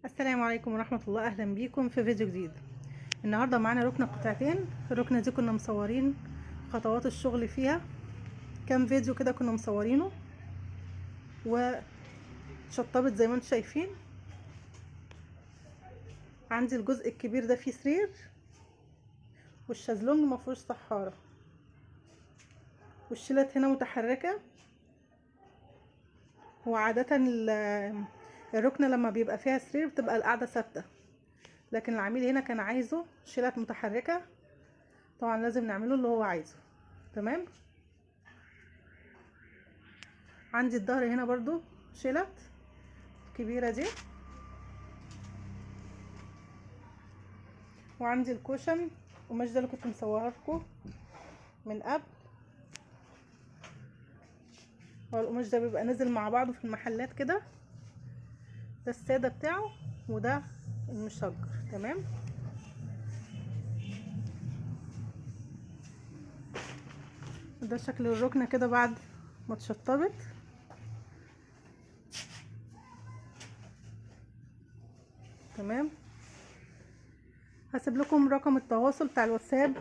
السلام عليكم ورحمة الله، أهلا بيكم في فيديو جديد. النهاردة معانا ركنة قطعتين. الركنة دي كنا مصورين خطوات الشغل فيها، كام فيديو كده كنا مصورينه، وشطبت زي ما انتم شايفين. عندي الجزء الكبير ده فيه سرير، والشازلونج مفيهوش صحارة، والشلت هنا متحركة. وعادة الركنة لما بيبقى فيها سرير بتبقى القاعدة ثابتة، لكن العميل هنا كان عايزه شلت متحركة، طبعا لازم نعمله اللي هو عايزه. تمام. عندي الظهر هنا برضو شلت كبيرة دي، وعندي الكوشن القماش ده اللي كنت مصوره لكم من قبل. هو القماش ده بيبقى نازل مع بعضه في المحلات كده، ده السادة بتاعه وده المشجر. تمام. ده شكل الركنة كده بعد ما اتشطبت. تمام. هسيب لكم رقم التواصل بتاع الواتساب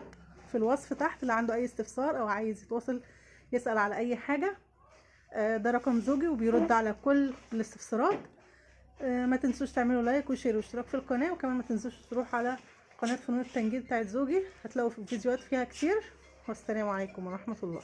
في الوصف تحت، اللي عنده اي استفسار او عايز يتواصل يسأل على اي حاجة. ده رقم زوجي وبيرد على كل الاستفسارات. ما تنسوش تعملوا like و share واشتراك في القناة، وكمان ما تنسوش تروحوا على قناة فنون التنجيد بتاعت زوجي، هتلاقوا فيديوهات فيها كتير. والسلام عليكم ورحمة الله.